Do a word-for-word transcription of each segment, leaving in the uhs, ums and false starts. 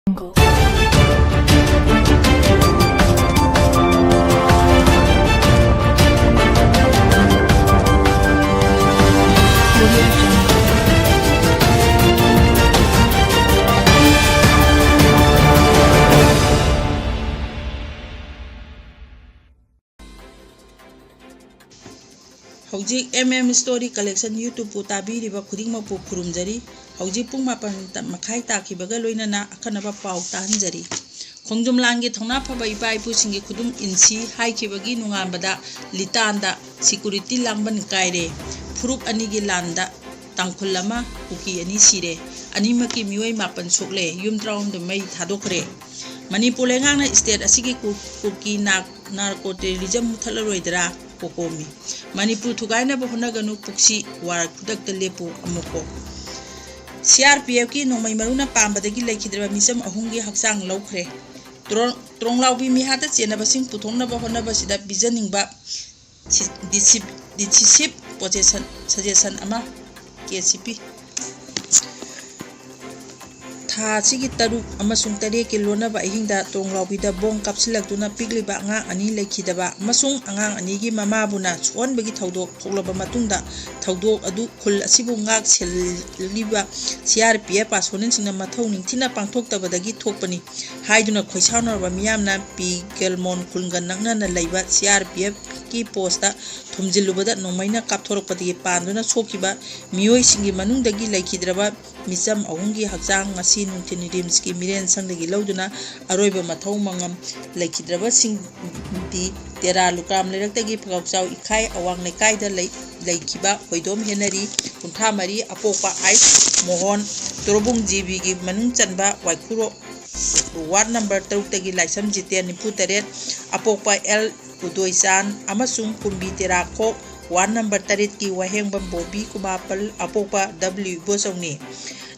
ꯍꯧꯖꯤꯛ M M Story Collection YouTube-ꯄꯨ ꯇꯥꯕꯤꯔꯤꯕ ꯈꯨꯗꯤꯡꯃꯛꯄꯨ ꯈꯨꯔꯨꯝꯖꯔꯤ꯫ ꯍꯧꯖꯤꯛ ꯄꯨꯡ ꯃꯥꯄꯟ ꯃꯈꯥꯏ ꯇꯥꯈꯤꯕꯒ ꯂꯣꯏꯅꯅ ꯑꯈꯟꯅꯕ ꯄꯥꯎ ꯇꯥꯍꯟꯖꯔꯤ꯫ ꯈꯣꯡꯖꯣꯝ ꯂꯥꯟꯒꯤ ꯊꯧꯅꯥ ꯐꯕ ꯏꯄꯥ ꯏꯄꯨꯁꯤꯡꯒꯤ ꯈꯨꯗꯨꯝ ꯏꯟꯁꯤ ꯍꯥꯏꯈꯤꯕꯒꯤ ꯅꯣꯡꯉꯥꯟꯕꯗ ꯂꯤꯇꯥꯟꯗ security ꯂꯥꯡꯕꯟ ꯀꯥꯏꯔꯦ꯫ ꯐꯨꯔꯨꯞ ꯑꯅꯤꯒꯤ ꯂꯥꯟꯗ ꯇꯥꯡꯈꯨꯜ ꯑꯃ, ꯀꯨꯀꯤ ꯑꯅꯤ ꯁꯤꯔꯦ꯫ ꯑꯅꯤꯃꯛꯀꯤ ꯃꯤꯑꯣꯏ ꯃꯥꯄꯟ ꯁꯣꯛꯂꯦ꯫ ꯌꯨꯝ ꯇꯔꯥꯍꯨꯝꯗꯣꯏ ꯃꯩ ꯊꯥꯗꯣꯛꯈ꯭ꯔꯦ꯫ ꯃꯅꯤꯄꯨꯔ ꯂꯩꯉꯥꯛꯅ state ꯑꯁꯤꯒꯤ ꯀꯨ-, ꯀꯨꯀꯤ ꯅꯥ-, narco terrorism ꯃꯨꯊꯠꯂꯔꯣꯏꯗ꯭ꯔꯥ? ꯀꯣꯀꯣꯃꯤ꯫ ꯃꯅꯤꯄꯨꯔ ꯊꯨꯒꯥꯏꯅꯕ ꯍꯣꯠꯅꯒꯅꯨ, ꯄꯨꯛꯁꯤ ꯋꯥꯔ ꯈꯨꯗꯛꯇ ꯂꯦꯞꯄꯨ, ꯑꯃꯨꯛꯀꯣ꯫ C R P F-ꯀꯤ ꯅꯣꯡꯃꯩ ꯃꯔꯨꯅ ꯄꯥꯝꯕꯗꯒꯤ ꯂꯩꯈꯤꯗ꯭ꯔꯕ ꯃꯤꯆꯝ ꯑꯍꯨꯝꯒꯤ ꯍꯛꯆꯥꯡ ꯂꯧꯈ꯭ꯔꯦ꯫ ꯇ꯭ꯔꯣ-, ꯇ꯭ꯔꯣꯡꯂꯥꯎꯕꯤ ꯃꯤꯍꯥꯠꯇ ꯆꯦꯟꯅꯕꯁꯤꯡ ꯄꯨꯊꯣꯛꯅꯕ ꯍꯣꯠꯅꯕꯁꯤꯗ ꯄꯤꯖꯅꯤꯡꯕ ꯁꯤ-, decisive, decisive position, suggestion ꯑꯃ, K C P꯫ ꯊꯥ ꯑꯁꯤꯒꯤ ꯇꯔꯨꯛ ꯑꯃꯁꯨꯡ ꯇꯔꯦꯠꯀꯤ ꯂꯣꯟꯅꯕ ꯑꯍꯤꯡꯗ ꯇ꯭ꯔꯣꯡꯂꯥꯎꯕꯤꯗ ꯕꯣꯝ ꯀꯥꯞꯁꯤꯜꯂꯛꯇꯨꯅ ꯄꯤꯛꯂꯤꯕ ꯑꯉꯥꯡ ꯑꯅꯤ ꯂꯩꯈꯤꯗꯕ ꯑꯃꯁꯨꯡ ꯑꯉꯥꯡ ꯑꯅꯤꯒꯤ ꯃꯃꯥꯕꯨꯅ ꯁꯣꯛꯍꯟꯕꯒꯤ ꯊꯧꯗꯣꯛ ꯊꯣꯛꯂꯕ ꯃꯇꯨꯡꯗ, ꯊꯧꯗꯣꯛ ꯑꯗꯨ ꯈꯨꯜ ꯑꯁꯤꯕꯨ ꯉꯥꯛ ꯁꯦꯜꯂꯤꯕ C R P F personnel-ꯁꯤꯡꯅ ꯃꯊꯧ ꯅꯤꯡꯊꯤꯅ ꯄꯥꯡꯊꯣꯛꯇꯕꯗꯒꯤ ꯊꯣꯛꯄꯅꯤ ꯍꯥꯏꯗꯨꯅ ꯈꯣꯏꯁꯥꯎꯅꯔꯕ ꯃꯤꯌꯥꯝꯅ ꯄꯤꯒꯜꯃꯣꯟ ꯈꯨꯜꯒ ꯅꯛꯅꯅ ꯂꯩꯕ C R P F-ꯀꯤ post-ꯇ ꯊꯣꯝꯖꯤꯜꯂꯨꯕꯗ ꯅꯣꯡꯃꯩꯅ ꯀꯥꯞꯊꯣꯔꯛꯄꯗꯒꯤ ꯄꯥꯟꯗꯨꯅ ꯁꯣꯛꯈꯤꯕ ꯃꯤꯑꯣꯏꯁꯤꯡꯒꯤ ꯃꯅꯨꯡꯗꯒꯤ ꯂꯩꯈꯤꯗ꯭ꯔꯕ ꯃꯤꯆꯝ ꯑꯍꯨꯝꯒꯤ ꯍꯛꯆꯥꯡ ꯉꯁꯤ ꯅꯨꯡꯊꯤꯜ RIMS-ꯀꯤ ꯃꯤꯔꯦꯟ ꯁꯪꯗꯒꯤ ꯂꯧꯗꯨꯅ ꯑꯔꯣꯏꯕ ꯃꯊꯧ ꯃꯉꯝ ꯂꯩꯈꯤꯗ꯭ꯔꯕꯁꯤꯡꯗꯤ ꯇꯦꯔꯥ ꯂꯨꯀ꯭ꯔꯥꯝ ꯂꯩꯔꯛꯇꯒꯤ ꯐꯒꯥꯎꯆꯥꯎ ꯏꯈꯥꯏ ꯑꯋꯥꯡ ꯂꯩꯀꯥꯏꯗ ꯂꯩ-, ꯂꯩꯈꯤꯕ ꯍꯣꯏꯗꯣꯝ ꯍꯦꯅꯔꯤ, ꯀꯨꯟꯊ꯭ꯔꯥ ꯃꯔꯤ, ꯑꯄꯣꯛꯄ ꯑꯥꯏꯁ ꯃꯣꯍꯣꯟ, ꯇꯣꯔꯣꯕꯨꯡ G B-ꯒꯤ ꯃꯅꯨꯡ ꯆꯟꯕ ꯋꯥꯏꯈꯨꯔꯣ-, ward number ꯇꯔꯨꯛꯇꯒꯤ ꯂꯥꯏꯁ꯭ꯔꯝ ꯖꯤꯇꯦꯟ, ꯅꯤꯐꯨ ꯇꯔꯦꯠ, ꯑꯄꯣꯛꯄ ꯑꯦꯜ ꯎꯗꯣꯏꯆꯥꯟ ꯑꯃꯁꯨꯡ ꯀꯨꯝꯕꯤ ꯇꯦꯔꯥꯈꯣꯛ ward number ꯇꯔꯦꯠꯀꯤ ꯋꯥꯍꯦꯡꯕꯝ ꯕꯣꯕꯤ ꯀꯨꯃꯥꯔ ꯄꯜ, ꯑꯄꯣꯛꯄ W ꯏꯕꯣꯆꯧꯅꯤ꯫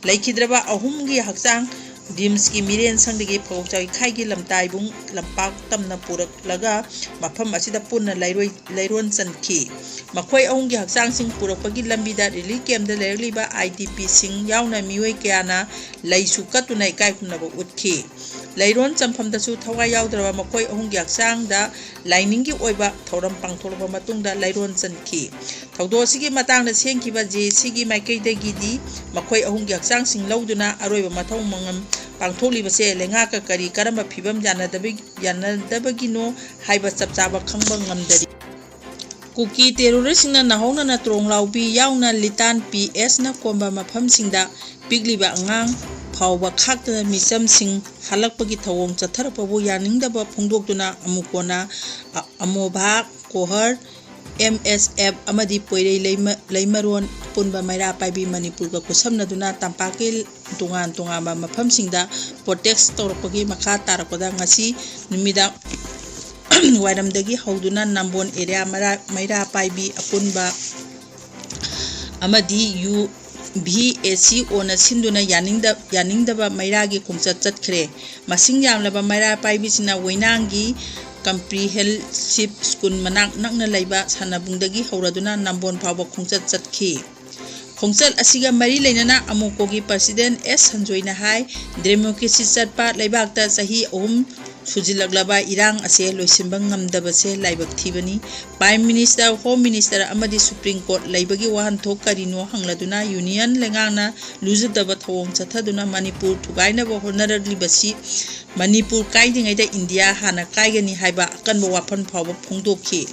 ꯂꯩꯈꯤꯗ꯭ꯔꯕ ꯑꯍꯨꯝꯒꯤ ꯍꯛꯆꯥꯡ ꯔꯤꯝꯁꯀꯤ ꯃꯤꯔꯦꯟꯁꯪꯗꯒꯤ ꯐꯧꯆꯥꯏꯈꯥꯏꯒꯤ ꯂꯝꯇꯥꯏꯕꯨꯡ ꯂꯝꯄꯥꯛ ꯇꯝꯅ ꯄꯨꯔꯛꯂꯒ ꯃꯐꯝ ꯑꯁꯤꯗ ꯄꯨꯟꯅ ꯂꯩꯔꯣꯏ-, ꯂꯩꯔꯣꯟ ꯆꯟꯈꯤ꯫ ꯃꯈꯣꯏ ꯑꯍꯨꯝꯒꯤ ꯍꯛꯆꯥꯡꯁꯤꯡ ꯄꯨꯔꯛꯄꯒꯤ ꯂꯝꯕꯤꯗ ꯔꯤꯂꯤꯐ ꯀꯦꯝꯞꯇ ꯂꯩꯔꯛꯂꯤꯕ IDPꯁꯤꯡ ꯌꯥꯎꯅ ꯃꯤꯑꯣꯏ ꯀꯌꯥꯅ ꯂꯩꯁꯨ ꯀꯠꯇꯨꯅ ꯏꯀꯥꯏ ꯈꯨꯝꯅꯕ ꯎꯠꯈꯤ꯫ ꯂꯩꯔꯣꯟ ꯆꯟꯐꯝꯗꯁꯨ ꯊꯋꯥꯏ ꯌꯥꯎꯗ꯭ꯔꯕ ꯃꯈꯣꯏ ꯑꯍꯨꯝꯒꯤ ꯍꯛꯆꯥꯡꯗ ꯂꯥꯏꯅꯤꯡꯒꯤ ꯑꯣꯏꯕ ꯊꯧꯔꯝ ꯄꯥꯡꯊꯣꯛꯂꯕ ꯃꯇꯨꯡꯗ ꯂꯩꯔꯣꯟ ꯆꯟꯈꯤ꯫ ꯊꯧꯗꯣꯛ ꯑꯁꯤꯒꯤ ꯃꯇꯥꯡꯗ ꯁꯦꯝꯈꯤꯕ JACꯒꯤ ꯃꯥꯏꯀꯩꯗꯒꯤꯗꯤ ꯃꯈꯣꯏ ꯑꯍꯨꯝꯒꯤ ꯍꯛꯆꯥꯡꯁꯤꯡ ꯂꯧꯗꯨꯅ ꯑꯔꯣꯏꯕ ꯃꯊꯧ ꯃꯉꯝ ꯄꯥꯡꯊꯣꯛꯂꯤꯕꯁꯦ ꯂꯩꯉꯥꯛꯀ ꯀꯔꯤ ꯀꯔꯝꯕ ꯐꯤꯕꯝ ꯌꯥꯅꯗꯕ-, ꯌꯥꯅꯗꯕꯒꯤꯅꯣ ꯍꯥꯏꯕ ꯆꯞ ꯆꯥꯕ ꯈꯪꯕ ꯉꯝꯗꯔꯤ꯫ ꯀꯨꯀꯤ ꯇꯦꯔꯣꯔꯤꯁꯁꯤꯡꯅ ꯅꯥꯍꯧꯅꯅ ꯇ꯭ꯔꯣꯡꯂꯥꯎꯕꯤ ꯌꯥꯎꯅ ꯂꯤꯇꯥꯟ PS ꯅ ꯀꯣꯟꯕ ꯃꯐꯝꯁꯤꯡꯗ ꯄꯤꯛꯂꯤꯕ ꯑꯉꯥꯡ ꯐꯥꯎꯕ ꯈꯥꯛꯇꯅ ꯃꯤꯆꯝꯁꯤꯡ ꯍꯜꯂꯛꯄꯒꯤ ꯊꯧꯑꯣꯡ ꯆꯠꯊꯔꯛꯄꯕꯨ ꯌꯥꯅꯤꯡꯗꯕ ꯐꯣꯡꯗꯣꯛꯇꯨꯅ ꯑꯃꯨꯛ ꯀꯣꯟꯅ ꯑ-, ꯑꯃꯣꯚꯥ, ꯀꯣꯍꯔ, MSF ꯑꯃꯗꯤ ꯄꯣꯏꯔꯩ ꯂꯩꯃ-, ꯂꯩꯃꯔꯣꯟ ꯑꯄꯨꯟꯕ ꯃꯩꯔꯥ ꯄꯥꯏꯕꯤ ꯃꯅꯤꯄꯨꯔꯒ ꯈꯨꯠꯁꯝꯅꯗꯨꯅ ꯇꯝꯄꯥꯛꯀꯤ ꯇꯣꯉꯥꯟ ꯇꯣꯉꯥꯟꯕ ꯃꯐꯝꯁꯤꯡꯗ protest ꯇꯧꯔꯛꯄꯒꯤ ꯃꯈꯥ ꯇꯥꯔꯛꯄꯗ ꯉꯁꯤ ꯅꯨꯃꯤꯗꯥꯡ ꯋꯥꯏꯔꯝꯗꯒꯤ ꯍꯧꯗꯨꯅ ꯅꯝꯕꯣꯜ area ꯃꯔꯥ-, ꯃꯩꯔꯥ ꯄꯥꯏꯕꯤ ꯑꯄꯨꯟꯕ ꯑꯃꯗꯤ UVACOꯅ ꯁꯤꯟꯗꯨꯅ ꯌꯥꯅꯤꯡꯗ-, ꯌꯥꯅꯤꯡꯗꯕ ꯃꯩꯔꯥꯒꯤ ꯈꯣꯡꯆꯠ ꯆꯠꯈ꯭ꯔꯦ꯫ ꯃꯁꯤꯡ ꯌꯥꯝꯂꯕ ꯃꯩꯔꯥ ꯄꯥꯏꯕꯤꯁꯤꯡꯅ ꯋꯩꯅꯥꯡꯒꯤ Comprehensive School ꯃꯅꯥꯛ ꯅꯛꯅ ꯂꯩꯕ ꯁꯥꯟꯅꯕꯨꯡꯗꯒꯤ ꯍꯧꯔꯗꯨꯅ ꯅꯝꯕꯣꯜ ꯐꯥꯎꯕ ꯈꯣꯡꯆꯠ ꯆꯠꯈꯤ꯫ ꯈꯣꯡꯆꯠ ꯑꯁꯤꯒ ꯃꯔꯤ ꯂꯩꯅꯅ ꯑꯃꯨꯀꯣꯒꯤ president S ꯁꯟꯖꯣꯏꯅ ꯍꯥꯏ, democracy ꯆꯠꯄ ꯂꯩꯕꯥꯛꯇ ꯆꯍꯤ ꯑꯍꯨꯝ ꯁꯨꯖꯤꯜꯂꯛꯂꯕ ꯏꯔꯥꯡ ꯑꯁꯦ ꯂꯣꯏꯁꯤꯟꯕ ꯉꯝꯗꯕꯁꯦ ꯂꯥꯏꯕꯛ ꯊꯤꯕꯅꯤ꯫ Prime Minister, Home Minister ꯑꯃꯗꯤ Supreme Court ꯂꯩꯕꯒꯤ ꯋꯥꯍꯟꯊꯣꯛ ꯀꯔꯤꯅꯣ ꯍꯪꯂꯗꯨꯅ Union ꯂꯩꯉꯥꯛꯅ ꯂꯨꯖꯗꯕ ꯊꯧꯑꯣꯡ ꯆꯠꯊꯗꯨꯅ ꯃꯅꯤꯄꯨꯔ ꯊꯨꯒꯥꯏꯅꯕ ꯍꯣꯠꯅꯔꯛꯂꯤꯕꯁꯤ ꯃꯅꯤꯄꯨꯔ ꯀꯥꯏꯗ꯭ꯔꯤꯉꯩꯗ ꯏꯟꯗꯤꯌꯥ ꯍꯥꯟꯅ ꯀꯥꯏꯒꯅꯤ ꯍꯥꯏꯕ ꯑꯀꯟꯕ ꯋꯥꯐꯝ ꯐꯥꯎꯕ ꯐꯣꯡꯗꯣꯛꯈꯤ꯫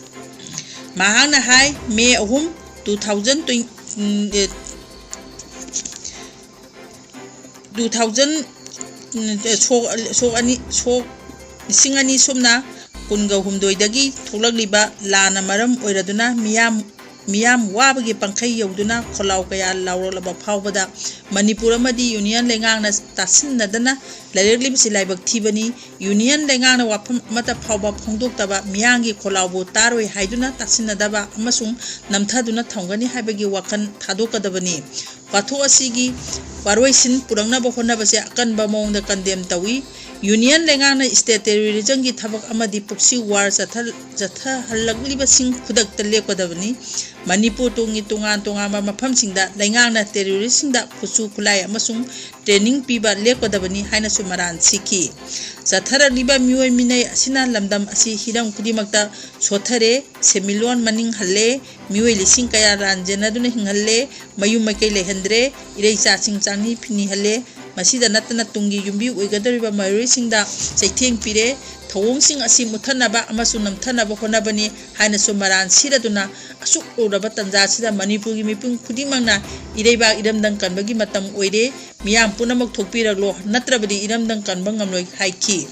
ꯃꯍꯥꯛꯅ ꯍꯥꯏ, May ꯑꯍꯨꯝ, two thousand twenty, ꯎꯝ, ꯑꯦ, two thousand, ꯎꯝ, ꯑꯦ, ꯁꯣꯛ, ꯁꯣꯛ ꯑꯅꯤ, ꯁꯣꯛ ꯂꯤꯁꯤꯡ ꯑꯅꯤ ꯁꯨꯞꯅ ꯀꯨꯟꯒ ꯍꯨꯝꯗꯣꯏꯗꯒꯤ ꯊꯣꯛꯂꯛꯂꯤꯕ ꯂꯥꯟꯅ ꯃꯔꯝ ꯑꯣꯏꯔꯗꯨꯅ ꯃꯤꯌꯥꯝ ꯃꯤꯌꯥꯝ ꯋꯥꯕꯒꯤ ꯄꯪꯈꯩ ꯌꯧꯗꯨꯅ ꯈꯣꯜꯂꯥꯎ ꯀꯌꯥ ꯂꯥꯎꯔꯛꯂꯕ ꯐꯥꯎꯕꯗ ꯃꯅꯤꯄꯨꯔ ꯑꯃꯗꯤ ꯌꯨꯅꯤꯌꯟ ꯂꯩꯉꯥꯛꯅ ꯇꯥꯁꯤꯟꯅꯗꯅ ꯂꯩꯔꯛꯂꯤꯕꯁꯤ ꯂꯥꯏꯕꯛ ꯊꯤꯕꯅꯤ꯫ ꯌꯨꯅꯤꯌꯟ ꯂꯩꯉꯥꯛꯅ ꯋꯥꯐꯝ ꯑꯃꯠꯇ ꯐꯥꯎꯕ ꯐꯣꯡꯗꯣꯛꯇꯕ, ꯃꯤꯌꯥꯝꯒꯤ ꯈꯣꯜꯂꯥꯎꯕꯨ ꯇꯥꯔꯣꯏ ꯍꯥꯏꯗꯨꯅ ꯇꯥꯁꯤꯟꯅꯗꯕ ꯑꯃꯁꯨꯡ ꯅꯝꯊꯗꯨꯅ ꯊꯝꯒꯅꯤ ꯍꯥꯏꯕꯒꯤ ꯋꯥꯈꯜ ꯊꯥꯗꯣꯛꯀꯗꯕꯅꯤ꯫ ꯋꯥꯊꯣꯛ ꯑꯁꯤꯒꯤ ꯋꯥꯔꯣꯏꯁꯤꯟ ꯄꯨꯔꯛꯅꯕ ꯍꯣꯠꯅꯕꯁꯦ ꯑꯀꯟꯕ ꯃꯑꯣꯡꯗ ꯀꯟꯗꯦꯝ ꯇꯧꯏ꯫ ꯌꯨꯅꯤꯌꯟ ꯂꯩꯉꯥꯛꯅ ꯁ꯭ꯇꯦꯠ ꯇꯦꯔꯣꯔꯤꯖꯝꯒꯤ ꯊꯕꯛ ꯑꯃꯗꯤ ꯄ꯭ꯔꯣꯛꯁꯤ ꯋꯥꯔ ꯆꯠꯊ-, ꯆꯠꯊꯍꯜꯂꯛꯂꯤꯕꯁꯤꯡ ꯈꯨꯗꯛꯇ ꯂꯦꯞꯀꯗꯕꯅꯤ꯫ ꯃꯅꯤꯄꯨꯔ ꯇꯨꯡꯒꯤ ꯇꯣꯉꯥꯟ ꯇꯣꯉꯥꯟꯕ ꯃꯐꯝꯁꯤꯡꯗ ꯂꯩꯉꯥꯛꯅ ꯇꯦꯔꯣꯔꯤꯁꯁꯤꯡꯗ ꯈꯨꯠꯁꯨ ꯈꯨꯠꯂꯥꯏ ꯑꯃꯁꯨꯡ ꯇ꯭ꯔꯦꯅꯤꯡ ꯄꯤꯕ ꯂꯦꯞꯀꯗꯕꯅꯤ ꯍꯥꯏꯅꯁꯨ ꯃꯔꯥꯜ ꯁꯤꯈꯤ꯫ ꯆꯠꯊꯔꯛꯂꯤꯕ ꯃꯤꯑꯣꯏ ꯃꯤꯅꯩ ꯑꯁꯤꯅ ꯂꯝꯗꯝ ꯑꯁꯤ ꯍꯤꯔꯝ ꯈꯨꯗꯤꯡꯃꯛꯇ ꯁꯣꯠꯊꯔꯦ, ꯁꯦꯟꯃꯤꯠꯂꯣꯟ ꯃꯅꯤꯡ ꯍꯜꯂꯦ, ꯃꯤꯑꯣꯏ ꯂꯤꯁꯤꯡ ꯀꯌꯥ ꯂꯥꯟꯖꯦꯟꯅꯗꯨꯅ ꯍꯤꯡꯍꯜꯂꯦ, ꯃꯌꯨꯝ ꯃꯀꯩ ꯂꯩꯍꯟꯗ꯭ꯔꯦ, ꯏꯔꯩꯆꯥꯁꯤꯡ ꯆꯥꯡꯅꯤ ꯐꯤꯅꯤꯍꯜꯂꯦ꯫ ꯃꯁꯤꯗ ꯅꯠꯇꯅ ꯇꯨꯡꯒꯤ ꯌꯨꯝꯕꯤ ꯑꯣꯏꯒꯗꯧꯔꯤꯕ ꯃꯍꯩꯔꯣꯏꯁꯤꯡꯗ ꯆꯩꯊꯦꯡ ꯄꯤꯔꯦ꯫ ꯊꯧꯑꯣꯡꯁꯤꯡ ꯑꯁꯤ ꯃꯨꯠꯊꯠꯅꯕ ꯑꯃꯁꯨꯡ ꯅꯝꯊꯅꯕ ꯍꯣꯠꯅꯕꯅꯤ ꯍꯥꯏꯅꯁꯨ ꯃꯔꯥꯜ ꯁꯤꯔꯗꯨꯅ ꯑꯁꯨꯛ ꯂꯨꯔꯕ ꯇꯥꯟꯖꯥꯁꯤꯗ ꯃꯅꯤꯄꯨꯔꯒꯤ ꯃꯤꯄꯨꯝ ꯈꯨꯗꯤꯡꯃꯛꯅ ꯏꯔꯩꯕꯥꯛ ꯏꯔꯝꯗꯝ ꯀꯟꯕꯒꯤ ꯃꯇꯝ ꯑꯣꯏꯔꯦ꯫ ꯃꯤꯌꯥꯝ ꯄꯨꯝꯅꯃꯛ ꯊꯣꯛꯄꯤꯔꯛꯂꯣ, ꯅꯠꯇ꯭ꯔꯕꯗꯤ ꯏꯔꯝꯗꯝ ꯀꯟꯕ ꯉꯝꯂꯣꯏ ꯍꯥꯏꯈꯤ꯫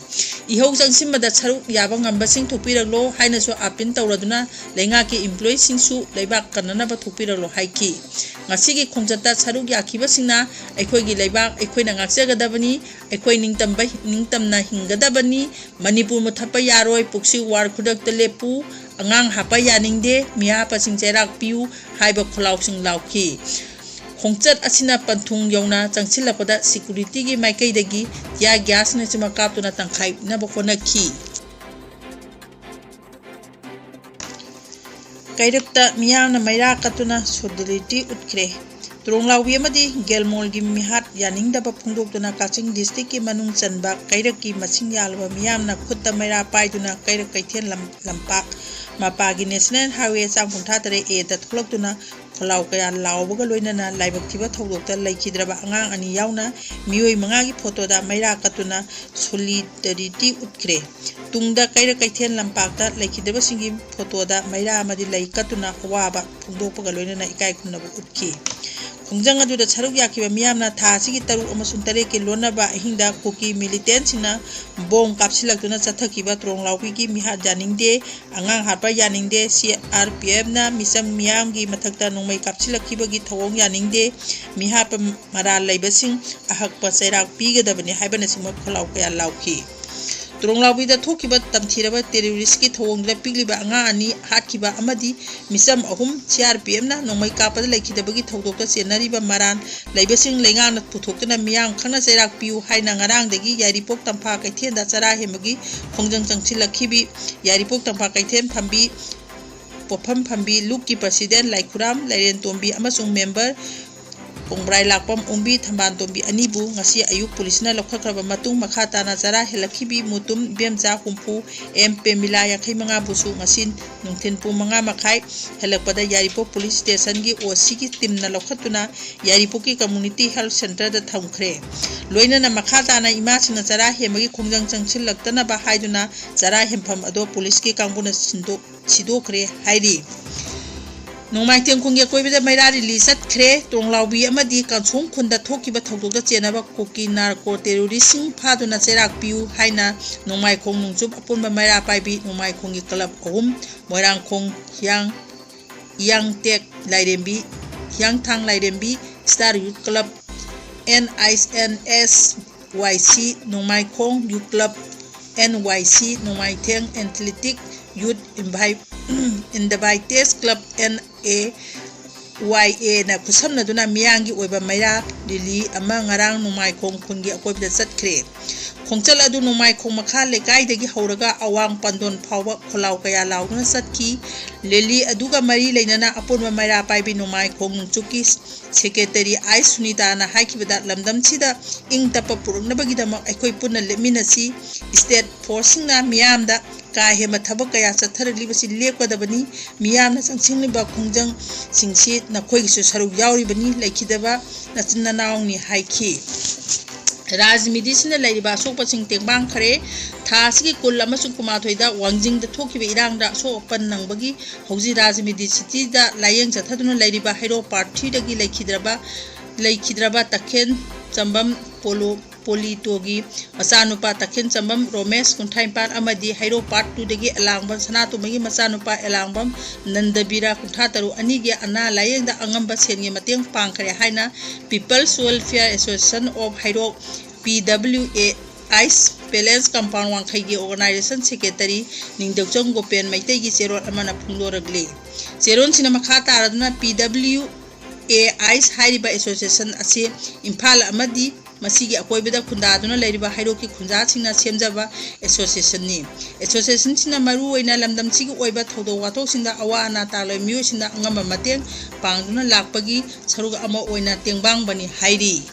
ꯏꯍꯧ ꯆꯪꯁꯤꯟꯕꯗ ꯁꯔꯨꯛ ꯌꯥꯕ ꯉꯝꯕꯁꯤꯡ ꯊꯣꯛꯄꯤꯔꯛꯂꯣ ꯍꯥꯏꯅꯁꯨ ꯑꯥꯄꯤꯜ ꯇꯧꯔꯗꯨꯅ ꯂꯩꯉꯥꯛꯀꯤ ꯏꯝꯄ꯭ꯂꯣꯌꯤꯁꯤꯡꯁꯨ ꯂꯩꯕꯥꯛ ꯀꯟꯅꯅꯕ ꯊꯣꯛꯄꯤꯔꯛꯂꯣ ꯍꯥꯏꯈꯤ꯫ ꯉꯁꯤꯒꯤ ꯈꯣꯡꯆꯠꯇ ꯁꯔꯨꯛ ꯌꯥꯈꯤꯕꯁꯤꯡꯅ ꯑꯩꯈꯣꯏꯒꯤ ꯂꯩꯕꯥꯛ ꯑꯩꯈꯣꯏꯅ ꯉꯥꯛꯆꯒꯗꯕꯅꯤ, ꯑꯩꯈꯣꯏ ꯅꯤꯡꯇꯝꯕ, ꯅꯤꯡꯇꯝꯅ ꯍꯤꯡꯒꯗꯕꯅꯤ, ꯃꯅꯤꯄꯨꯔ ꯃꯨꯠꯊꯠꯄ ꯌꯥꯔꯣꯏ, ꯄ꯭ꯔꯣꯛꯁꯤ ꯋꯥꯔ ꯈꯨꯗꯛꯇ ꯂꯦꯞꯄꯨ, ꯑꯉꯥꯡ ꯍꯥꯞꯄ ꯌꯥꯅꯤꯡꯗꯦ, ꯃꯤꯍꯥꯠꯄꯁꯤꯡ ꯆꯩꯔꯥꯛ ꯄꯤꯌꯨ ꯍꯥꯏꯕ ꯈꯣꯜꯂꯥꯎꯁꯤꯡ ꯂꯥꯎꯈꯤ꯫ ꯈꯣꯡꯆꯠ ꯑꯁꯤꯅ ꯄꯟꯊꯨꯡ ꯌꯧꯅ ꯆꯪꯁꯤꯜꯂꯛꯄꯗ ꯁꯦꯀ꯭ꯌꯨꯔꯤꯇꯤꯒꯤ ꯃꯥꯏꯀꯩꯗꯒꯤ ꯇꯤꯌꯥꯔ ꯒ꯭ꯌꯥꯁꯅꯆꯤꯡꯕ ꯀꯥꯞꯇꯨꯅ ꯇꯪꯈꯥꯏꯅꯕ ꯍꯣꯠꯅꯈꯤ꯫ ꯀꯩꯔꯛꯇ ꯃꯤꯌꯥꯝꯅ ꯃꯩꯔꯥ ꯀꯠꯇꯨꯅ ꯁꯣꯂꯤꯗꯥꯔꯤꯇꯤ ꯎꯠꯈ꯭ꯔꯦ꯫ ꯇ꯭ꯔꯣꯡꯂꯥꯎꯕꯤ ꯑꯃꯗꯤ ꯒꯦꯜꯃꯣꯜꯒꯤ ꯃꯤꯍꯥꯠ ꯌꯥꯅꯤꯡꯗꯕ ꯐꯣꯡꯗꯣꯛꯇꯨꯅ ꯀꯛꯆꯤꯡ ꯗꯤꯁꯇ꯭ꯔꯤꯛꯀꯤ ꯃꯅꯨꯡ ꯆꯟꯕ ꯀꯩꯔꯛꯀꯤ ꯃꯁꯤꯡ ꯌꯥꯝꯂꯕ ꯃꯤꯌꯥꯝꯅ ꯈꯨꯠꯇ ꯃꯩꯔꯥ ꯄꯥꯏꯗꯨꯅ ꯀꯩꯔꯛ ꯀꯩꯊꯦꯜ ꯂꯝ-, ꯂꯝꯄꯥꯛ ꯃꯄꯥꯒꯤ ꯅꯦꯁꯅꯦꯜ ꯍꯥꯏꯋꯦ ꯆꯥꯝ ꯀꯨꯟꯊ꯭ꯔꯥ ꯇꯔꯦꯠ ꯑꯦꯗ ꯊꯣꯛꯂꯛꯇꯨꯅ ꯈꯣꯜꯂꯥꯎ ꯀꯌꯥ ꯂꯥꯎꯕꯒ ꯂꯣꯏꯅꯅ ꯂꯥꯏꯕꯛ ꯊꯤꯕ ꯊꯧꯗꯣꯛꯇ ꯂꯩꯈꯤꯗ꯭ꯔꯕ ꯑꯉꯥꯡ ꯑꯅꯤ ꯌꯥꯎꯅ ꯃꯤꯑꯣꯏ ꯃꯉꯥꯒꯤ ꯐꯣꯇꯣꯗ ꯃꯩꯔꯥ ꯀꯠꯇꯨꯅ ꯁꯣꯂꯤꯗꯥꯔꯤꯇꯤ ꯎꯠꯈ꯭ꯔꯦ꯫ ꯇꯨꯡꯗ ꯀꯩꯔꯛ ꯀꯩꯊꯦꯜ ꯂꯝꯄꯥꯛꯇ ꯂꯩꯈꯤꯗ꯭ꯔꯕꯁꯤꯡꯒꯤ ꯐꯣꯇꯣꯗ ꯃꯩꯔꯥ ꯑꯃꯗꯤ ꯂꯩ ꯀꯠꯇꯨꯅ ꯑꯋꯥꯕ ꯐꯣꯡꯗꯣꯛꯄꯒ ꯂꯣꯏꯅꯅ ꯏꯀꯥꯏ ꯈꯨꯝꯅꯕ ꯎꯠꯈꯤ꯫ ꯈꯣꯡꯖꯪ ꯑꯗꯨꯗ ꯁꯔꯨꯛ ꯌꯥꯈꯤꯕ ꯃꯤꯌꯥꯝꯅ ꯊꯥ ꯑꯁꯤꯒꯤ ꯇꯔꯨꯛ ꯑꯃꯁꯨꯡ ꯇꯔꯦꯠꯀꯤ ꯂꯣꯟꯅꯕ ꯑꯍꯤꯡꯗ ꯀꯨꯀꯤ ꯃꯤꯂꯤꯇꯦꯟꯁꯤꯡꯅ ꯕꯣꯝ ꯀꯥꯞꯁꯤꯜꯂꯛꯇꯨꯅ ꯆꯠꯊꯈꯤꯕ ꯇ꯭ꯔꯣꯡꯂꯥꯎꯕꯤꯒꯤ ꯃꯤꯍꯥꯠ ꯌꯥꯅꯤꯡꯗꯦ, ꯑꯉꯥꯡ ꯍꯥꯠꯄ ꯌꯥꯅꯤꯡꯗꯦ, ꯁꯤ ꯑꯥꯔ ꯄꯤ ꯑꯦꯐꯅ ꯃꯤꯆꯝ ꯃꯤꯌꯥꯝꯒꯤ ꯃꯊꯛꯇ ꯅꯣꯡꯃꯩ ꯀꯥꯞꯁꯤꯜꯂꯛꯈꯤꯕꯒꯤ ꯊꯧꯑꯣꯡ ꯌꯥꯅꯤꯡꯗꯦ, ꯃꯤꯍꯥꯠꯄ ꯃꯔꯥꯜ ꯂꯩꯕꯁꯤꯡ ꯑꯍꯛꯄ ꯆꯩꯔꯥꯛ ꯄꯤꯒꯗꯕꯅꯤ ꯍꯥꯏꯕꯅꯆꯤꯡꯕ ꯈꯣꯜꯂꯥꯎ ꯀꯌꯥ ꯂꯥꯎꯈꯤ꯫ ꯇ꯭ꯔꯣꯡꯂꯥꯎꯕꯤꯗ ꯊꯣꯛꯈꯤꯕ ꯇꯝꯊꯤꯔꯕ ꯇꯦꯔꯣꯔꯤꯁꯀꯤ ꯊꯧꯑꯣꯡꯗꯨꯗ ꯄꯤꯛꯂꯤꯕ ꯑꯉꯥꯡ ꯑꯅꯤ ꯍꯥꯠꯈꯤꯕ ꯑꯃꯗꯤ ꯃꯤꯆꯝ ꯑꯍꯨꯝ ꯁꯤ ꯑꯥꯔ ꯄꯤ ꯑꯦꯐꯅ ꯅꯣꯡꯃꯩ ꯀꯥꯞꯄꯗ ꯂꯩꯈꯤꯗꯕꯒꯤ ꯊꯧꯗꯣꯛꯇ ꯆꯦꯟꯅꯔꯤꯕ ꯃꯔꯥꯜ ꯂꯩꯕꯁꯤꯡ ꯂꯩꯉꯥꯛꯅ ꯄꯨꯊꯣꯛꯇꯨꯅ ꯃꯤꯌꯥꯝ ꯈꯪꯅ ꯆꯩꯔꯥꯛ ꯄꯤꯌꯨ ꯍꯥꯏꯅ ꯉꯔꯥꯡꯗꯒꯤ ꯌꯥꯏꯔꯤꯄꯣꯛ ꯇꯝꯐꯥ ꯀꯩꯊꯦꯜꯗ ꯆꯔꯥ ꯍꯦꯟꯕꯒꯤ ꯈꯣꯡꯖꯪ ꯆꯪꯁꯤꯜꯂꯛꯈꯤꯕꯤ ꯌꯥꯏꯔꯤꯄꯣꯛ ꯇꯝꯐꯥ ꯀꯩꯊꯦꯜ ꯐꯝꯕꯤ, ꯄꯣꯠꯐꯝ ꯐꯝꯕꯤ ꯂꯨꯞꯀꯤ ꯄ꯭ꯔꯁꯤꯗꯦꯟ ꯂꯥꯏꯈꯨꯔꯥꯝ ꯂꯥꯏꯔꯦꯟꯇꯣꯝꯕꯤ ꯑꯃꯁꯨꯡ ꯃꯦꯝꯕꯔ ꯀꯣꯡꯕ꯭ꯔꯥꯏ ꯂꯥꯛꯄꯝ ꯑꯣꯡꯕꯤ ꯊꯝꯕꯥꯜꯇꯣꯝꯕꯤ ꯑꯅꯤꯕꯨ ꯉꯁꯤ ꯑꯌꯨꯛ ꯄꯨꯂꯤꯁꯅ ꯂꯧꯈꯠꯈ꯭ꯔꯕ ꯃꯇꯨꯡ ꯃꯈꯥ ꯇꯥꯅ ꯆꯔꯥ ꯍꯦꯜꯂꯛꯈꯤꯕꯤ ꯃꯨꯇꯨꯝ ꯏꯕꯦꯝꯆꯥ ꯍꯨꯝꯐꯨ, ꯑꯦꯝ ꯄꯦꯃꯤꯂꯥ ꯌꯥꯡꯈꯩ ꯃꯉꯥꯕꯨꯁꯨ ꯉꯁꯤ ꯅꯨꯡꯊꯤꯜ ꯄꯨꯡ ꯃꯉꯥ ꯃꯈꯥꯏ ꯍꯦꯜꯂꯛꯄꯗ ꯌꯥꯏꯔꯤꯄꯣꯛ ꯄꯨꯂꯤꯁ ꯁ꯭ꯇꯦꯁꯟꯒꯤ ꯑꯣ ꯁꯤꯒꯤ ꯇꯤꯝꯅ ꯂꯧꯈꯠꯇꯨꯅ ꯌꯥꯏꯔꯤꯄꯣꯛꯀꯤ ꯀꯝꯃ꯭ꯌꯨꯅꯤꯇꯤ ꯍꯦꯜꯊ ꯁꯦꯟꯇꯔꯗ ꯊꯝꯈ꯭ꯔꯦ꯫ ꯂꯣꯏꯅꯅ ꯃꯈꯥ ꯇꯥꯅ ꯏꯃꯥꯁꯤꯡꯅ ꯆꯔꯥ ꯍꯦꯟꯕꯒꯤ ꯈꯣꯡꯖꯪ ꯆꯪꯁꯤꯜꯂꯛꯇꯅꯕ ꯍꯥꯏꯗꯨꯅ ꯆꯔꯥ ꯍꯦꯟꯐꯝ ꯑꯗꯣ ꯄꯨꯂꯤꯁꯀꯤ ꯀꯥꯡꯕꯨꯅ ꯁꯤꯟꯗꯣꯛ ꯁꯤꯗꯣꯛꯈ꯭ꯔꯦ ꯍꯥꯏꯔꯤ꯫ ꯅꯣꯡꯃꯥꯏꯊꯦꯝ ꯈꯨꯟꯒꯤ ꯑꯀꯣꯏꯕꯗ ꯃꯩꯔꯥ ꯔꯦꯂꯤ ꯆꯠꯈ꯭ꯔꯦ꯫ ꯇ꯭ꯔꯣꯡꯂꯥꯎꯕꯤ ꯑꯃꯗꯤ ꯀꯥꯟꯁꯣꯡ ꯈꯨꯟꯗ ꯊꯣꯛꯈꯤꯕ ꯊꯧꯗꯣꯛꯇ ꯆꯦꯟꯅꯕ ꯀꯨꯀꯤ ꯅꯥꯔꯀꯣ ꯇꯦꯔꯣꯔꯤꯁꯁꯤꯡ ꯐꯥꯗꯨꯅ ꯆꯩꯔꯥꯛ ꯄꯤꯌꯨ ꯍꯥꯏꯅ ꯅꯣꯡꯃꯥꯏꯈꯣꯡ ꯅꯣꯡꯆꯨꯞ ꯑꯄꯨꯟꯕ ꯃꯩꯔꯥ ꯄꯥꯏꯕꯤ ꯅꯣꯡꯃꯥꯏꯈꯣꯡꯒꯤ ꯀ꯭ꯂꯕ ꯑꯍꯨꯝ, ꯃꯣꯏꯔꯥꯡꯈꯣꯡ ꯍꯤꯌꯥꯡ, ꯍꯤꯌꯥꯡꯇꯦꯛ Lairembi, Hiyangthang Lairembi, star youth club, N I N S Y C, Nongmaikhong youth club, and ꯋꯥꯏ ꯁꯤ, ꯅꯣꯡꯃꯥꯏꯊꯦꯡ athletic youth ꯏꯟꯚꯥꯏ-, ꯏꯟꯗꯚꯥꯏꯇꯦꯁ club, N A ꯋꯥꯏ ꯑꯦꯅ ꯈꯨꯠꯁꯝꯅꯗꯨꯅ ꯃꯤꯌꯥꯝꯒꯤ ꯑꯣꯏꯕ ꯃꯩꯔꯥ ꯔꯦꯂꯤ ꯑꯃ ꯉꯔꯥꯡ ꯅꯣꯡꯃꯥꯏꯈꯣꯡ ꯈꯨꯟꯒꯤ ꯑꯀꯣꯏꯕꯗ ꯆꯠꯈ꯭ꯔꯦ꯫ ꯈꯣꯡꯆꯠ ꯑꯗꯨ ꯅꯣꯡꯃꯥꯏꯈꯣꯡ ꯃꯈꯥ ꯂꯩꯀꯥꯏꯗꯒꯤ ꯍꯧꯔꯒ ꯑꯋꯥꯡ ꯄꯥꯟꯗꯣꯟ ꯐꯥꯎꯕ ꯈꯣꯜꯂꯥꯎ ꯀꯌꯥ ꯂꯥꯎꯗꯨꯅ ꯆꯠꯈꯤ꯫ ꯔꯦꯂꯤ ꯑꯗꯨꯒ ꯃꯔꯤ ꯂꯩꯅꯅ ꯑꯄꯨꯟꯕ ꯃꯩꯔꯥ ꯄꯥꯏꯕꯤ ꯅꯣꯡꯃꯥꯏꯈꯣꯡ ꯅꯣꯡꯆꯨꯞꯀꯤ ꯁꯦꯀ꯭ꯔꯦꯇꯔꯤ ꯑꯥꯏ ꯁꯨꯅꯤꯇꯥꯅ ꯍꯥꯏꯈꯤꯕꯗ, ꯂꯝꯗꯝꯁꯤꯗ ꯏꯪ ꯇꯞꯄ ꯄꯨꯔꯛꯅꯕꯒꯤꯗꯃꯛ ꯑꯩꯈꯣꯏ ꯄꯨꯟꯅ ꯂꯦꯞꯃꯤꯟꯅꯁꯤ꯫ ꯁ꯭ꯇꯦꯠ ꯐꯣꯔꯁꯁꯤꯡꯅ ꯃꯤꯌꯥꯝꯗ ꯀꯥ ꯍꯦꯟꯕ ꯊꯕꯛ ꯀꯌꯥ ꯆꯠꯊꯔꯛꯂꯤꯕꯁꯤ ꯂꯦꯞꯀꯗꯕꯅꯤ꯫ ꯃꯤꯌꯥꯝꯅ ꯆꯪꯁꯤꯜꯂꯤꯕ ꯈꯣꯡꯖꯪꯁꯤꯡꯁꯤ ꯅꯈꯣꯏꯒꯤꯁꯨ ꯁꯔꯨꯛ ꯌꯥꯎꯔꯤꯕꯅꯤ꯫ ꯂꯩꯈꯤꯗꯕ ꯅꯆꯤꯟ ꯅꯅꯥꯎꯅꯤ ꯍꯥꯏꯈꯤ꯫ ꯔꯥꯖꯃꯤꯗꯤꯁꯤꯅ ꯂꯩꯔꯤꯕ ꯑꯁꯣꯛꯄꯁꯤꯡ ꯇꯦꯡꯕꯥꯡꯈꯔꯦ꯫ ꯊꯥ ꯑꯁꯤꯒꯤ ꯀꯨꯟ ꯑꯃꯁꯨꯡ ꯀꯨꯟꯃꯥꯊꯣꯏꯗ ꯋꯥꯡꯖꯤꯡꯗ ꯊꯣꯛꯈꯤꯕ ꯏꯔꯥꯡꯗ ꯑꯁꯣꯛ ꯑꯄꯟ ꯅꯪꯕꯒꯤ ꯍꯧꯖꯤꯛ ꯔꯥꯖꯃꯤꯗꯤ ꯁꯤꯇꯤꯗ ꯂꯥꯌꯦꯡ ꯆꯠꯊꯗꯨꯅ ꯂꯩꯔꯤꯕ ꯍꯩꯔꯣꯛ ꯄꯥꯔꯠ ꯊ꯭ꯔꯤꯗꯒꯤ ꯂꯩꯈꯤꯗ꯭ꯔꯕ, ꯂꯩꯈꯤꯗ꯭ꯔꯕ ꯇꯈꯦꯟ ꯆꯝꯕꯝ ꯄꯣꯂꯣ, ꯄꯣꯂꯤꯇꯣꯒꯤ ꯃꯆꯥꯅꯨꯄꯥ ꯇꯈꯦꯟ ꯆꯝꯕꯝ ꯔꯣꯃꯦꯁ, ꯀꯨꯟꯊ꯭ꯔꯥ ꯅꯤꯄꯥꯟ, ꯑꯃꯗꯤ ꯍꯩꯔꯣꯛ ꯄꯥꯔꯠ ꯇꯨꯗꯒꯤ ꯑꯦꯂꯥꯡꯕꯝ ꯁꯅꯥꯇꯣꯝꯕꯒꯤ ꯃꯆꯥꯅꯨꯄꯥ ꯑꯦꯂꯥꯡꯕꯝ ꯅꯟꯗꯕꯤꯔꯥ, ꯀꯨꯟꯊ꯭ꯔꯥ ꯇꯔꯨꯛ, ꯑꯅꯤꯒꯤ ꯑꯅꯥ ꯂꯥꯌꯦꯡꯗ ꯑꯉꯝꯕ ꯁꯦꯟꯒꯤ ꯃꯇꯦꯡ ꯄꯥꯡꯈ꯭ꯔꯦ ꯍꯥꯏꯅ People's Welfare Association of Heirok, P W A ice palace compound ꯋꯥꯡꯈꯩꯒꯤ ꯑꯣꯔꯒꯅꯥꯏꯖꯦꯁꯟ ꯁꯦꯀ꯭ꯔꯦꯇꯔꯤ ꯅꯤꯡꯊꯧꯖꯝ ꯒꯣꯄꯦꯟ ꯃꯩꯇꯩꯒꯤ ꯆꯦꯔꯣꯜ ꯑꯃꯅ ꯐꯣꯡꯗꯣꯔꯛꯂꯤ꯫ ꯆꯦꯔꯣꯜꯁꯤꯅ ꯃꯈꯥ ꯇꯥꯔꯗꯨꯅ P W A ꯑꯥꯏꯁ ꯍꯥꯏꯔꯤꯕ ꯑꯦꯁꯣꯁꯤꯌꯦꯁꯟ ꯑꯁꯤ ꯏꯝꯐꯥꯜ ꯑꯃꯗꯤ ꯃꯁꯤꯒꯤ ꯑꯀꯣꯏꯕꯗ ꯈꯨꯟꯗꯥꯗꯨꯅ ꯂꯩꯔꯤꯕ ꯍꯩꯔꯣꯛꯀꯤ ꯈꯨꯟꯖꯥꯁꯤꯡꯅ ꯁꯦꯝꯖꯕ ꯑꯦꯁꯣꯁꯤꯌꯦꯁꯟꯅꯤ꯫ ꯑꯦꯁꯣꯁꯤꯌꯦꯁꯟꯁꯤꯅ ꯃꯔꯨꯑꯣꯏꯅ ꯂꯝꯗꯝꯁꯤꯒꯤ ꯑꯣꯏꯕ ꯊꯧꯗꯣꯛ ꯋꯥꯊꯣꯛꯁꯤꯡꯗ ꯑꯋꯥ ꯑꯅꯥ ꯇꯥꯔꯕ ꯃꯤꯑꯣꯏꯁꯤꯡꯗ ꯑꯉꯝꯕ ꯃꯇꯦꯡ ꯄꯥꯡꯗꯨꯅ ꯂꯥꯛꯄꯒꯤ ꯁꯔꯨꯛ ꯑꯃ ꯑꯣꯏꯅ ꯇꯦꯡꯕꯥꯡꯕꯅꯤ ꯍꯥꯏꯔꯤ꯫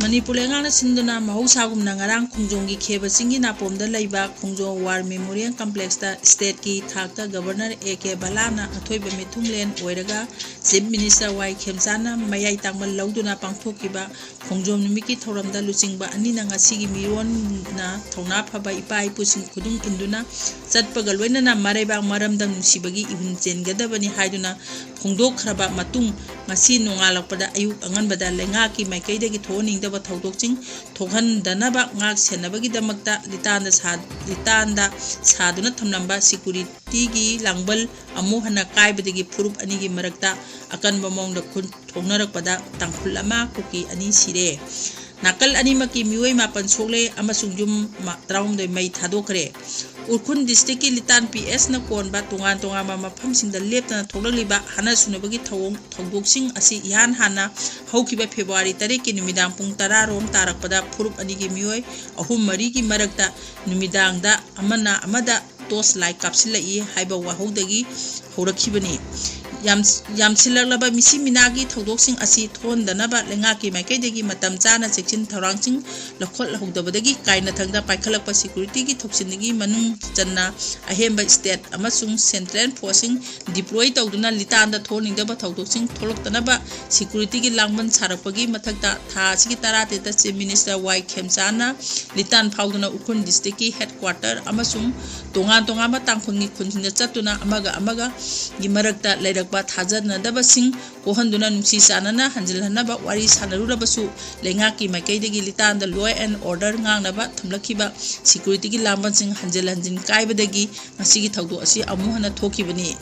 ꯃꯅꯤꯄꯨꯔ ꯂꯩꯉꯥꯛꯅ ꯁꯤꯟꯗꯨꯅ ꯃꯍꯧꯁꯥꯒꯨꯝꯅ ꯉꯔꯥꯡ ꯈꯣꯡꯖꯣꯝꯒꯤ ꯈꯦꯕ ꯆꯤꯡꯒꯤ ꯅꯥꯄꯣꯝꯗ ꯂꯩꯕ ꯈꯣꯡꯖꯣꯝ ꯋꯥꯔ ꯃꯦꯃꯣꯔꯤꯌꯦꯜ ꯀꯝꯄ꯭ꯂꯦꯛꯁꯇ ꯁ꯭ꯇꯦꯠꯀꯤ ꯊꯥꯛꯇ ꯒꯕꯔꯅꯔ ꯑꯦ ꯀꯦ ꯕꯂꯥꯅ ꯑꯊꯣꯏꯕ ꯃꯤꯊꯨꯡꯂꯦꯟ ꯑꯣꯏꯔꯒ ꯆꯤꯐ ꯃꯤꯅꯤꯁꯇꯔ ꯋꯥꯏ ꯈꯦꯝꯆꯥꯟꯅ ꯃꯌꯥꯏ ꯇꯥꯡꯕ ꯂꯧꯗꯨꯅ ꯄꯥꯡꯊꯣꯛꯈꯤꯕ ꯈꯣꯡꯖꯣꯝ ꯅꯨꯃꯤꯠꯀꯤ ꯊꯧꯔꯝꯗ ꯂꯨꯆꯤꯡꯕ ꯑꯅꯤꯅ ꯉꯁꯤꯒꯤ ꯃꯤꯔꯣꯟꯅ ꯊꯧꯅꯥ ꯐꯕ ꯏꯄꯥ ꯏꯄꯨꯁꯤꯡ ꯈꯨꯗꯨꯡ ꯏꯟꯗꯨꯅ ꯆꯠꯄꯒ ꯂꯣꯏꯅꯅ ꯃꯔꯩꯕꯥꯛ ꯃꯔꯝꯗꯝ ꯅꯨꯡꯁꯤꯕꯒꯤ ꯏꯍꯨꯜ ꯆꯦꯟꯒꯗꯕꯅꯤ ꯍꯥꯏꯗꯨꯅ ꯐꯣꯡꯗꯣꯛꯈ꯭ꯔꯕ ꯃꯇꯨꯡ, ꯉꯁꯤ ꯅꯣꯡꯉꯥꯜꯂꯛꯄꯗ ꯑꯌꯨꯛ ꯑꯉꯟꯕꯗ ꯂꯩꯉꯥꯛꯀꯤ ꯃꯥꯏꯀꯩꯗꯒꯤ ꯊꯣꯛꯍꯟꯅꯤꯡꯗꯕ ꯊꯧꯗꯣꯛꯁꯤꯡ ꯊꯣꯛꯍꯟꯗꯅꯕ ꯉꯥꯛ ꯁꯦꯟꯅꯕꯒꯤꯗꯃꯛꯇ ꯂꯤꯇꯥꯟꯗ ꯁꯥ-, ꯂꯤꯇꯥꯟꯗ ꯁꯥꯗꯨꯅ ꯊꯝꯂꯝꯕ ꯁꯦꯀ꯭ꯌꯨꯔꯤꯇꯤꯒꯤ ꯂꯥꯡꯕꯜ ꯑꯃꯨꯛ ꯍꯟꯅ ꯀꯥꯏꯕꯗꯒꯤ ꯐꯨꯔꯨꯞ ꯑꯅꯤꯒꯤ ꯃꯔꯛꯇ ꯑꯀꯟꯕ ꯃꯑꯣꯡꯗ ꯈꯨꯟ ꯊꯣꯛꯅꯔꯛꯄꯗ ꯇꯥꯡꯈꯨꯜ ꯑꯃ, ꯀꯨꯀꯤ ꯑꯅꯤ ꯁꯤꯔꯦ꯫ ꯅꯥꯀꯜ ꯑꯅꯤꯃꯛꯀꯤ ꯃꯤꯑꯣꯏ ꯃꯥꯄꯟ ꯁꯣꯛꯂꯦ ꯑꯃꯁꯨꯡ ꯌꯨꯝ ꯃ-, ꯇꯔꯥꯍꯨꯝꯗꯣꯏ ꯃꯩ ꯊꯥꯗꯣꯛꯈ꯭ꯔꯦ꯫ ꯎꯈ꯭ꯔꯨꯜ ꯗꯤꯁꯇ꯭ꯔꯤꯛꯀꯤ ꯂꯤꯇꯥꯟ ꯄꯤ ꯑꯦꯁꯅ ꯀꯣꯟꯕ ꯇꯣꯉꯥꯟ ꯇꯣꯉꯥꯟꯕ ꯃꯐꯝꯁꯤꯡꯗ ꯂꯦꯞꯇꯅ ꯊꯣꯛꯂꯛꯂꯤꯕ ꯍꯥꯠꯅ ꯁꯨꯅꯕꯒꯤ ꯊꯧꯑꯣꯡ ꯊꯧꯗꯣꯛꯁꯤꯡ ꯑꯁꯤ ꯏꯍꯥꯟ ꯍꯥꯟꯅ ꯍꯧꯈꯤꯕ ꯐꯦꯕ꯭ꯔꯨꯋꯥꯔꯤ ꯇꯔꯦꯠꯀꯤ ꯅꯨꯃꯤꯗꯥꯡ ꯄꯨꯡ ꯇꯔꯥ ꯔꯣꯝ ꯇꯥꯔꯛꯄꯗ ꯐꯨꯔꯨꯞ ꯑꯅꯤꯒꯤ ꯃꯤꯑꯣꯏ ꯑꯍꯨꯝ ꯃꯔꯤꯒꯤ ꯃꯔꯛꯇ ꯅꯨꯃꯤꯗꯥꯡꯗ ꯑꯃꯅ ꯑꯃꯗ ꯇꯣꯔꯆ ꯂꯥꯏꯠ ꯀꯥꯞꯁꯤꯜꯂꯛꯏ ꯍꯥꯏꯕ ꯋꯥꯍꯧꯗꯒꯤ ꯍꯧꯔꯛꯈꯤꯕꯅꯤ꯫ ꯌꯥꯝ-, ꯌꯥꯝꯁꯤꯜꯂꯛꯂꯕ ꯃꯤꯁꯤ ꯃꯤꯅꯥꯒꯤ ꯊꯧꯗꯣꯛꯁꯤꯡ ꯑꯁꯤ ꯊꯣꯛꯍꯟꯗꯅꯕ ꯂꯩꯉꯥꯛꯀꯤ ꯃꯥꯏꯀꯩꯗꯒꯤ ꯃꯇꯝ ꯆꯥꯅ ꯆꯦꯛꯁꯤꯟ ꯊꯧꯔꯥꯡꯁꯤꯡ ꯂꯧꯈꯠꯍꯧꯗꯕꯗꯒꯤ ꯀꯥꯏꯅꯊꯪꯗ ꯄꯥꯏꯈꯠꯂꯛꯄ ꯁꯦꯀ꯭ꯌꯨꯔꯤꯇꯤꯒꯤ ꯊꯧꯁꯤꯜꯗꯒꯤ ꯃꯅꯨꯡ ꯆꯟꯅ ꯑꯍꯦꯟꯕ ꯁ꯭ꯇꯦꯠ ꯑꯃꯁꯨꯡ ꯁꯦꯟꯇ꯭ꯔꯦꯜ ꯐꯣꯔꯁꯁꯤꯡ ꯗꯤꯄ꯭ꯂꯣꯏ ꯇꯧꯗꯨꯅ ꯂꯤꯇꯥꯟꯗ ꯊꯣꯛꯍꯟꯅꯤꯡꯗꯕ ꯊꯧꯗꯣꯛꯁꯤꯡ ꯊꯣꯛꯂꯛꯇꯅꯕ ꯁꯦꯀ꯭ꯌꯨꯔꯤꯇꯤꯒꯤ ꯂꯥꯡꯕꯟ ꯁꯥꯔꯛꯄꯒꯤ ꯃꯊꯛꯇ ꯊꯥ ꯑꯁꯤꯒꯤ ꯇꯔꯥꯇꯔꯦꯠꯇ ꯆꯤꯐ ꯃꯤꯅꯤꯁꯇꯔ ꯋꯥꯏ ꯈꯦꯝꯆꯥꯟꯅ ꯂꯤꯇꯥꯟ ꯐꯥꯎꯗꯨꯅ ꯎꯈ꯭ꯔꯨꯜ ꯗꯤꯁꯇ꯭ꯔꯤꯛꯀꯤ ꯍꯦꯗꯀ꯭ꯋꯥꯇꯔ ꯑꯃꯁꯨꯡ ꯇꯣꯉꯥꯟ ꯇꯣꯉꯥꯟꯕ ꯇꯥꯡꯈꯨꯜꯒꯤ ꯈꯨꯟꯁꯤꯡꯗ ꯆꯠꯇꯨꯅ ꯑꯃꯒ ꯑꯃꯒꯒꯤ ꯃꯔꯛꯇ ꯂꯩꯔꯛꯄ ꯊꯥꯖꯅꯗꯕꯁꯤꯡ ꯀꯣꯛꯍꯟꯗꯨꯅ ꯅꯨꯡꯁꯤ ꯆꯥꯟꯅꯅ ꯍꯟꯖꯤꯜꯍꯟꯅꯕ ꯋꯥꯔꯤ ꯁꯥꯟꯅꯔꯨꯔꯕꯁꯨ ꯂꯩꯉꯥꯛꯀꯤ ꯃꯥꯏꯀꯩꯗꯒꯤ ꯂꯤꯇꯥꯟꯗ law and order ꯉꯥꯛꯅꯕ ꯊꯝꯂꯛꯈꯤꯕ ꯁꯦꯀ꯭ꯌꯨꯔꯤꯇꯤꯒꯤ ꯂꯥꯡꯕꯟꯁꯤꯡ ꯍꯟꯖꯤꯜ ꯍꯟꯖꯤꯟ ꯀꯥꯏꯕꯗꯒꯤ ꯉꯁꯤꯒꯤ ꯊꯧꯗꯣꯛ ꯑꯁꯤ ꯑꯃꯨꯛ ꯍꯟꯅ ꯊꯣꯛꯈꯤꯕꯅꯤ꯫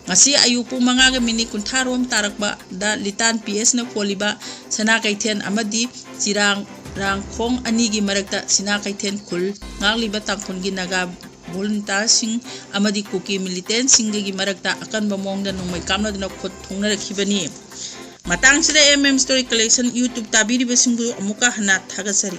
ꯉꯁꯤ ꯑꯌꯨꯛ ꯄꯨꯡ ꯃꯉꯥꯒ ꯃꯤꯅꯤꯠ ꯀꯨꯟꯊ꯭ꯔꯥ ꯔꯣꯝ ꯇꯥꯔꯛꯄꯗ ꯂꯤꯇꯥꯟ ꯄꯤ ꯑꯦꯁꯅ ꯀꯣꯜꯂꯤꯕ ꯁꯅꯥ ꯀꯩꯊꯦꯜ ꯑꯃꯗꯤ ꯆꯤꯔꯥꯡ ꯔꯥꯡꯈꯣꯡ ꯑꯅꯤꯒꯤ ꯃꯔꯛꯇ ꯁꯤꯅꯥ ꯀꯩꯊꯦꯜ ꯈꯨꯜ ꯉꯥꯛꯂꯤꯕ ꯇꯥꯡꯈꯨꯜꯒꯤ ꯅꯥꯒꯥ ꯚꯣꯂꯨꯟꯇꯤꯌꯔꯁꯤꯡ ꯑꯃꯗꯤ ꯀꯨꯀꯤ ꯃꯤꯂꯤꯇꯦꯟꯁꯤꯡꯒꯒꯤ ꯃꯔꯛꯇ ꯑꯀꯟꯕ ꯃꯑꯣꯡꯗ ꯅꯣꯡꯃꯩ ꯀꯥꯞꯅꯗꯨꯅ ꯈꯨꯠ ꯊꯣꯛꯅꯔꯛꯈꯤꯕꯅꯤ꯫ ꯃꯇꯥꯡꯁꯤꯗ M M Story Collection YouTube ꯇꯥꯕꯤꯔꯤꯕꯁꯤꯡꯕꯨ ꯑꯃꯨꯛꯀ ꯍꯟꯅ ꯊꯥꯒꯠꯆꯔꯤ꯫